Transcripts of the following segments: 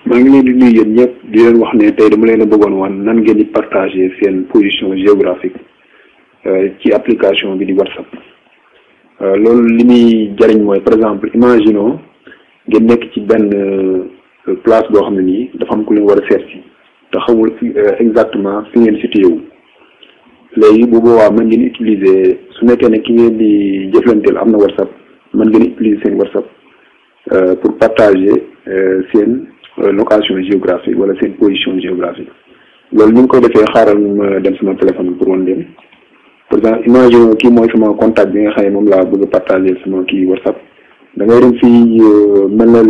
maa ngi leen di nuyu yéen ñëpp di leen wax ne tey dama leen a bëggoon wan nan ngeen di partager seen position géographique ci application bi di WhatsApp. loolu li muy jariñ mooy par exemple imaginons ngeen nekk ci benn place boo xam ne nii dafa am ku leen war a seet si te xamul exactement fi ngeen situé wu. léegi bu boobaa mën ngeen utiliser su nekkee ne ki ngeen di jëflanteel am na WhatsApp mën ngeen utiliser seen WhatsApp pour partager seen location géographique wala seen position géographique. loolu ni nga koy defee xaaral ma dem sama téléphone pour wan leen par exemple imagine kii mooy sama contact bi nga xam ne moom laa bëgg a partager sama kii WhatsApp da ngay dem fii mel na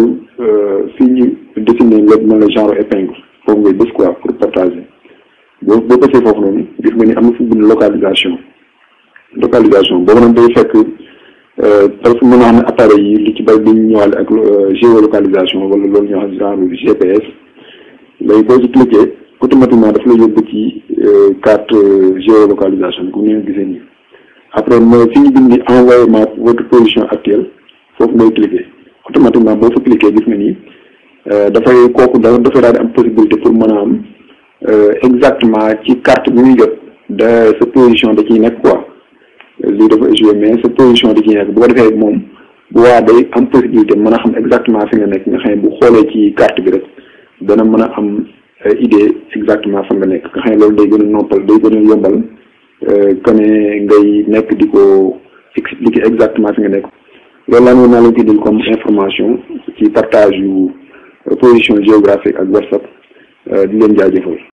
fii ñu dessiné lépp mel na genre épingle foofu ngay bës quoi pour partager. boo bësee foofu noonu gis nga ni am na fu bind localisation boobu nag day fekk parce que mën naa xam ne appareil yi li ci bari dañu ñëwaale ak géolocalisation wala loolu ñoo xam genre GPS léegi boo ci cliquer automatiquement daf lay yóbbu ci carte géolocalisation comme ni nga gisee nii après mooy fi ñu bind ni envoyez-moi votre position actuelle foofu ngay cliquer automatiquement boo fa cliquer gis nga ni dafay kooku dafay daal di am possibilité pour mën a am exactement ci carte bi muy jot de sa position da ciy nekk quoi lii dafa joué mais sa position da ciy nekk bu ko defee moom bu waa day am possibilité mën a xam exactement fi nga nekk nga xam ne bu xoolee ci carte bi rek dana mën a am idée exactement fa nga nekk nga xam ne loolu day gën a noppal day gën a yombal que ne ngay nekk di ko expliquer exactement fi nga nekk. loolu laa ne naa leen ko indil comme information ci partage yu position géographique ak WhatsApp di leen jaajëfal.